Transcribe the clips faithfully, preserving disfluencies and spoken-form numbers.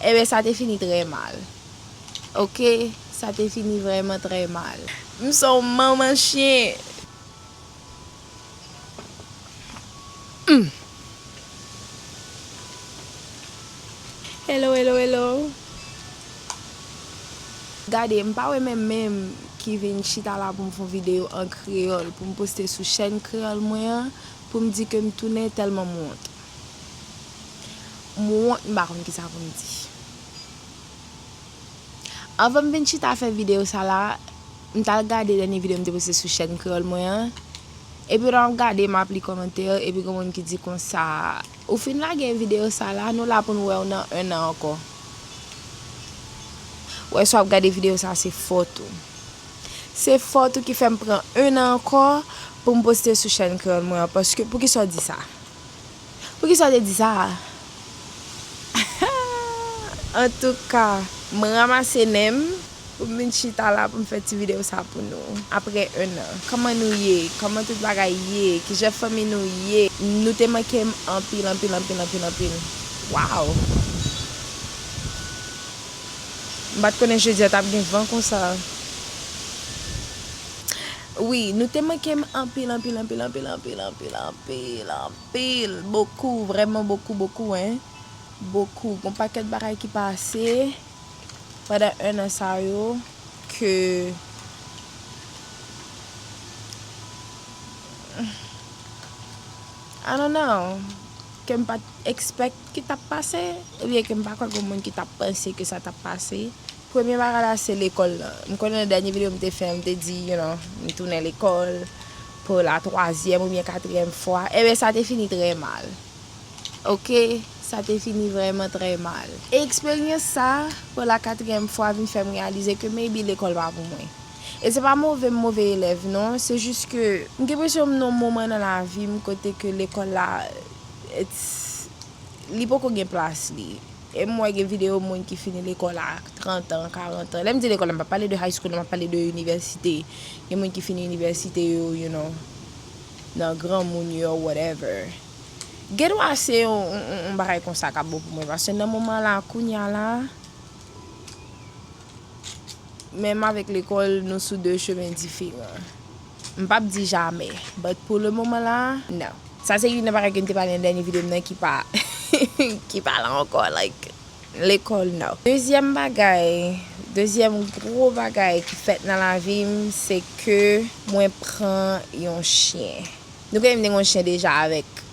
Ebyen, sa te fini trè mal. Oke? Sa te fini vrèman trè mal. M se yon manman chen. Mm. Hello, hello, hello. Gade, m pa wè menm menm ki vin chita la pou m fè yon videyo an kreyòl, pou m poste sou chèn kreyòl mwen an, pou m di ke m tounen tèlman m wont. M wont, m pa konn kisa pou m di. Anvan m vin chita fè videyo sa la, m t al gade dènye videyo m te poste sou chèn kreyòl mwen an. Epi lè m ap gade, m ap li kòmantè, epi gen moun ki di konsa, ou fin lage videyo sa la, nou la pou n wè w nan en an ankò. Wè, si w ap gade videyo sa, se fòt ou. Se fòt ou ki fè m pran en an ankò pou m poste sou chèn kreyòl mwen an, paske, poukisa w di sa? Poukisa w te di sa? Antouka, m ranmase nen m pou m vin chita la pou m fè ti videyo sa pou nou. Apre en an, kòman nou ye? Kòman tout bagay ye? Kijan fanmi nou ye? Nou te manke m anpil, anpil, anpil, anpil, anpil. Waw! M pa t konnen jodi a t ap gen van konsa. Wi, nou te manke m anpil, anpil, anpil, anpil, anpil, anpil, anpil, anpil, bokou, vrèman bokou, bokou, en. Bokou. Gon pakèt bagay ki pase pandan en an sa yo ke I don't know, ke m pa t expect ki t ap pase, oubyen ke m pa kwè gen moun ki t ap panse ke sa t ap pase. Premye bagay la, se lekòl lan. M konnen nan dènye videyo m te fè, m te di, you know, m tounen lekòl pou la twazyèm oubyen katriyèm fwa. Ebyen, sa te fini trè mal. Oke? Sa te fini vrèman trè mal. E eksperyans sa, pou la katriyèm fwa, vin fè m reyalize ke maybe lekòl pa pou mwen. E se pa move m move elèv, non. Se jis ke m gen enpresyon m nan yon moman nan lavi m kote ke lekòl la, it's, li poko gen plas li. E m wè gen videyo moun ki fini lekòl a trant an, karant an. Lè m di lekòl la, m pa pale de high school, m ap pale de inivèsite. Gen moun ki fini inivèsite yo, you know, nan granmoun yo, whatever. Gen dwa se yon, yon, yon, yon bagay konsa k ap bon pou mwen, paske nan moman la, kounye a la, menm avèk lekòl, nou sou de chemen diferan. M p ap di jamè, but pou le moman la, non. Sa se youn nan bagay ke m te pale nan dènye videyo m nan ki pa, ki pa la ankò, like, lekòl, non. Dezyèm bagay, dezyèm gwo bagay ki fèt nan lavi m, se ke mwen pran yon chen. Nou konnen m te gen yon chen deja avèk,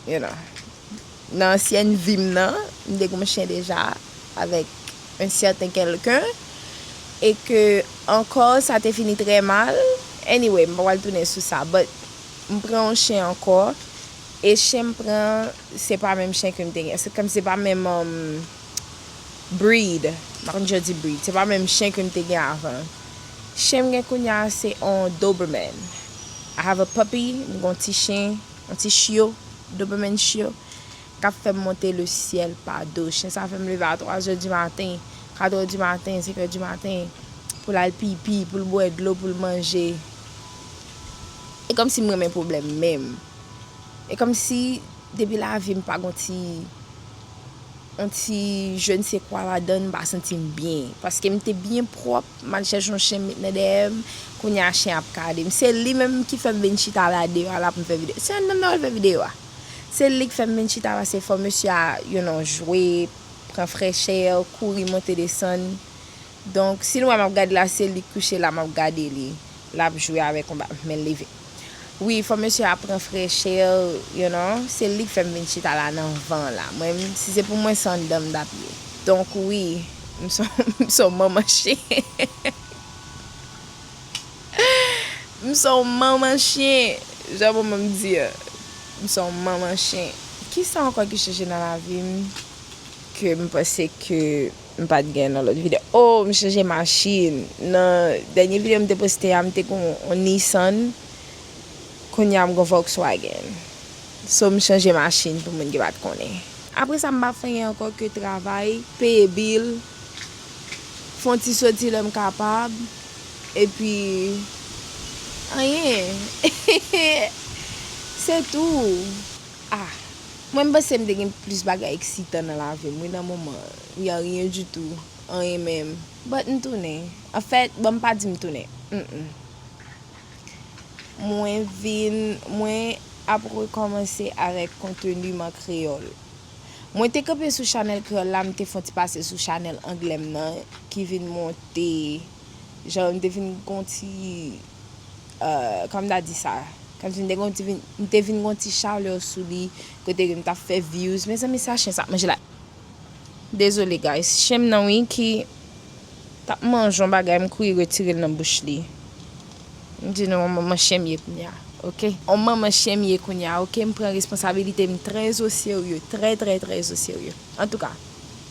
you know, nan ansyèn vi m nan, m te gen yon chen deja avèk un certain quelqu'un, e ke ankò sa te fini trè mal. Anyway, m pa pral tounen sou sa, but m pran yon chen ankò, e chen m pran, se pa menm chen ke m te gen. Se kòm se pa menm, um, breed. M pa konn jan di breed. Se pa menm chen ke m te gen avan. Chen m gen kounye a se on Doberman. I have a puppy, m gen yon ti chen, yon ti chyo, Doberman chyo, k ap fè m monte le ciel pa do. Chen sa fè m leve a twa zè di maten, kat è di maten, senk è di maten, pou l al pipi, pou l bwè dlo, pou l manje. E kòmsi m renmen pwoblèm menm. E kòmsi depi lavi m pa gon ti, yon ti je ne sais quoi ladann, m pa santi m byen. Paske m te byen pwòp, m al chèche yon chen m met nan dèyè m, kounye a chen ap kale m. Se li menm ki fè m vin chita la deyò a la pou m fè videyo. Se anndan m ta pral fè videyo a. Se li k fè m vin chita la, se fò mesye a, you know, jwe, pran frèchè, kouri monte desann. Donk, si nou wè m ap gade la, se li k kouche la, m ap gade li. L ap jwe avèk yon ba-, men l leve. Wi, fò mesye a pran frèchè, you know, se li k fè m vin chita la nan van la. Mwen, si se pou mwen, se anndan m t ap ye. Donk, wi, m se, m se yon manman chen. M se yon manman chen. Jan manman m di a. M se yon manman chen. Kisa ankò ki chanje nan lavi m? Ke m panse ke m pa t gen nan lòt videyo. Oh, m chanje machin. Nan dènye videyo m te poste a, m te gon yon Nissan. Kounye a m gon Volkswagen. So, m chanje machin pou moun ki pa t konnen. Apre sa, m pa fè anyen ankò ke travay, peye bil, fè yon ti soti lè m kapab, epi anyen. Se tou. Ah. Mwen, m panse m te gen plis bagay eksitan nan lavi m, wi, nan moman an. Y a rien du tout. Anyen menm. But m tounen. Anfèt, bon, m pa di m tounen. Mm-mm. Mwen vin, mwen ap rekòmanse avèk konteni m an kreyòl. Mwen te kanpe sou chanèl kreyòl la, m te fè yon ti pase sou chanèl anglè m nan, ki vin monte. Jan, m te vin gon ti, euh, kòman m ta di sa? Kòmsi m te gon ti vin, m te vin gon ti chalè sou li, kote ke m t ap fè views. Mezanmi, sa chen sa ap manje la. Dezole, guys. Chen m nan, wi, ki t ap manje yon bagay, m kouri retire l nan bouch li. M di nou, yon manman chen m ye kounye a, oke? Yon manman chen m ye kounye a, oke? M pran responsabilite m trè o serye, trè, trè, trè o serye. Antouka,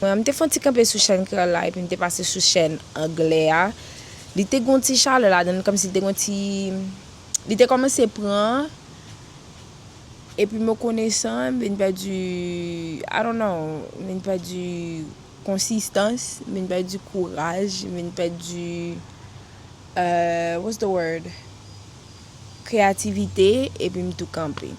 mwen, m te fè yon ti kanpe sou chèn kreyòl la, epi m te pase sou chèn anglè a. Li te gon ti chalè ladan l, kòmsi li te gon ti, li te kòmanse pran, epi m konnen sa, m vin pèdi, I don't know, m vin pèdi konsistans, m vin pèdi kouraj, m vin pèdi, euh, what's the word? Kreyativite, epi m tou kanpe.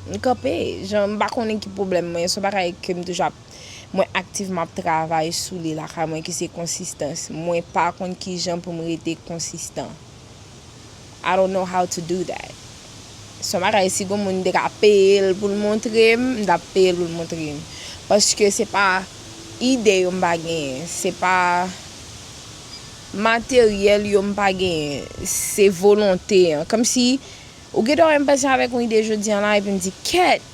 M kanpe, jan m pa konnen ki pwoblèm mwen, se yon bagay ke m toujou ap, mwen aktivman ap travay sou li lakay mwen, ki se konsistans. Mwen pa konn kijan pou m rete konsistan. I don't know how to do that. Se yon bagay, si gon moun te ka peye l pou l montre m, m t ap peye l pou l montre m. Paske se pa ide yo m pa genyen, se pa materyèl yo m pa genyen, se volonte an. Kòmsi, ou gentan wè m pase avèk yon ide jodi an la, epi m di, kèt,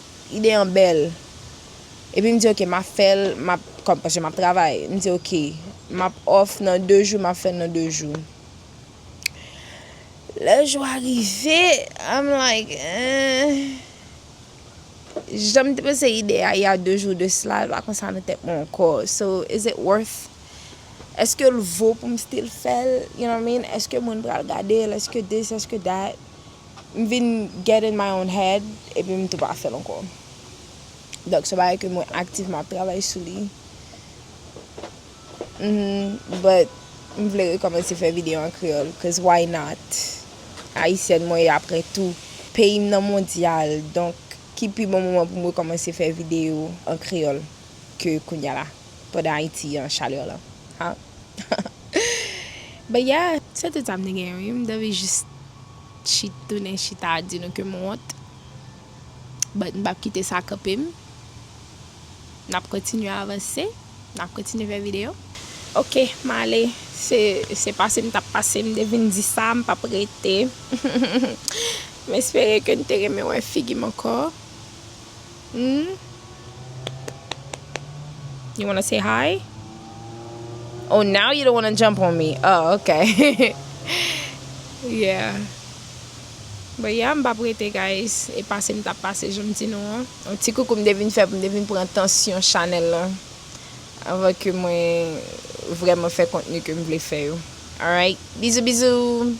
ide an bèl. Epi m di, oke, m ap fè l, m ap, kòm, paske m ap travay. M di, oke, m ap off nan de jou, m ap fè l nan de jou. Lè jou a rive, I'm like, eh. Jan m te panse ide a, y a de jou de sila, l pa konsa nan tèt mwen ankò. So, is it worth? Èske l vo pou m still fè l? You know what I mean? Èske moun pral gade l? Èske this? Èske that? M vin get in my own head, epi m tou pa fè l ankò. Donk, se bagay ke mwen aktivman ap travay sou li. Mhm, but m vle rekòmanse fè videyo an kreyòl, 'cause why not? Ayisyèn mwen ye apre tou. Peyi m nan mondyal, donk ki pi bon moman pou m rekòmanse fè videyo an kreyòl ke kounya la, pandan Ayiti an chalè la? Ha? But yeah, se tout sa m te gen, wi. M t anvi jis chit, tounen chita di nou ke m wont. But m p ap kite sa kanpe m. N ap kontinye avanse. N ap kontinye fè videyo. Oke, m ale. Se, se pase m t ap pase, m te vin di sa, m p ap rete. M espere ke n te renmen wè figi m ankò. Hmm? You wanna say hi? Oh, now you don't wanna jump on me. Oh, okay. Yeah. But yeah, m p ap rete, guys. E pase m t ap pase, jan m di nou an. Yon ti koukou m te vin fè pou m te vin pran tansyon chanèl lan. Anvan ke mwen vrèman fè kontni ke m vle fè yo. Alright. Bizou, bizou.